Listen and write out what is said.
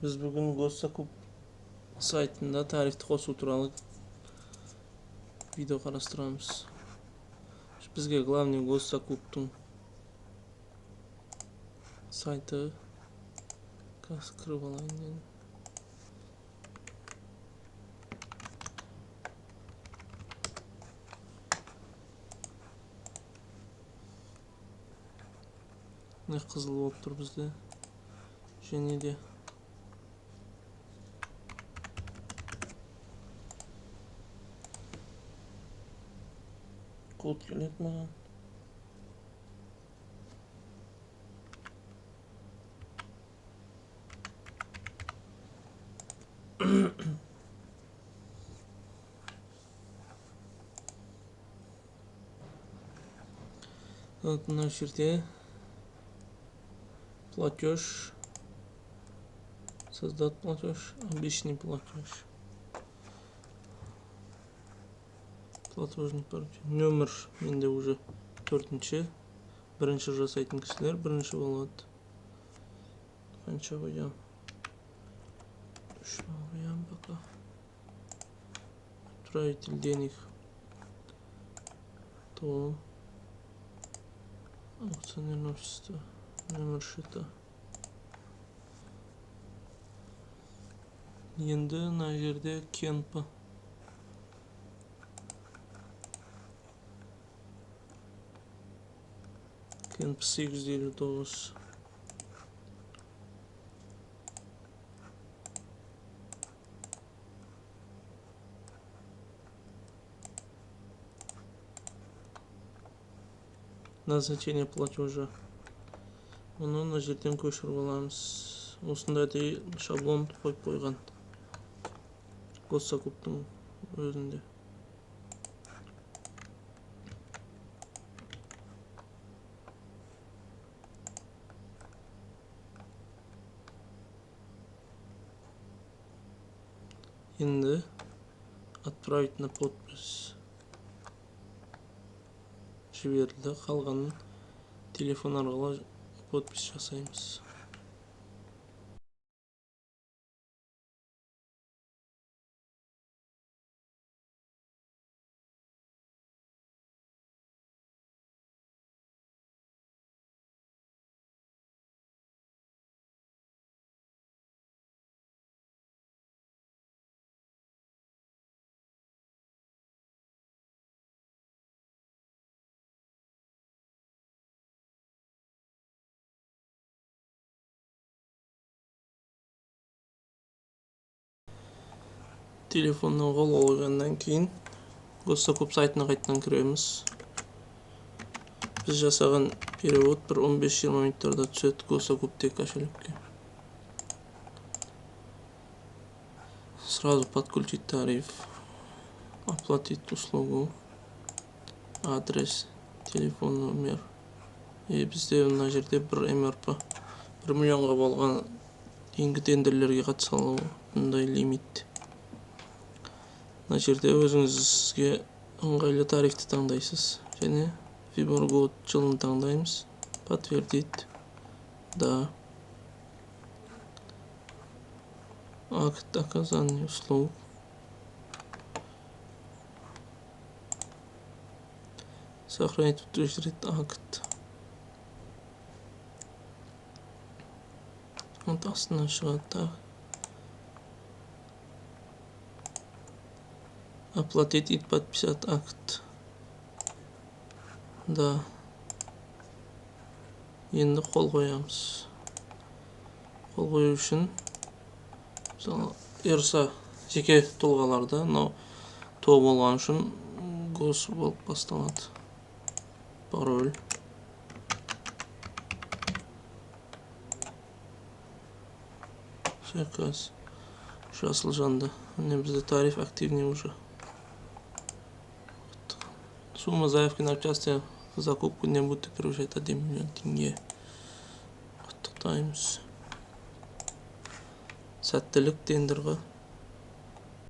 Біз бүгін Госзакуп сайтында тарифті қосу туралы видео қарастырамыз. Бізге главный Госзакуптың сайты. Қазір кіріп алайын енді. Міне, қызыл болып тұр бізде. Және де код келеді маған. Вот мына жерде платеж, создать платеж, обычный платеж, платежный поручение. Нөмір менде уже төртінші, бірінші жасайтын кісілер бірінші болады. Қанша қоямын? 3 мың қоямын пока. Отправитель денег то акционерное общество, номер счета. Енді мына жерде КНП. КНП 859. Назначение платежа. Оны мына жерден көшіріп аламыз. Осындай шаблон қойып қойған Госзакуптың өзінде. Енді отправить на подпись жіберілді. Қалғанын телефон арқылы подпись жасаймыз. Телефоннан қол қойғаннан кейін Госзакуп сайтына қайтадан кіреміз. Біз жасаған перевод бір 15-20 минуттарда түседі Госзакуптегі кошелекке. Сразу подключить тариф, оплатить услугу, адрес, телефон номер. И бізде мына жерде бір МРП, 1 миллионға болған дейінгі тендерлерге қатыса алатындай лимит. Мына жерде өзіңізге ыңғайлы тарифті таңдайсыз. Және выбор год, жылын таңдаймыз. Подтвердить. Да. Акт оказания услуг. Сохранить, подтвердить акт. Вот астына шығады. Оплатить и подписать акт. Да. Енді қол қоямыз. Қол қою үшін мысалы РСА жеке тұлғаларда мынау ТО болған үшін гос болып басталады. Пароль. Заказ. Жасыл жанды. Міне бізде тариф активный уже. Сумма заявки на участие в закупку не будет превышать 1 миллион тенге. Құттықтаймыз. Сәттілік тендерға.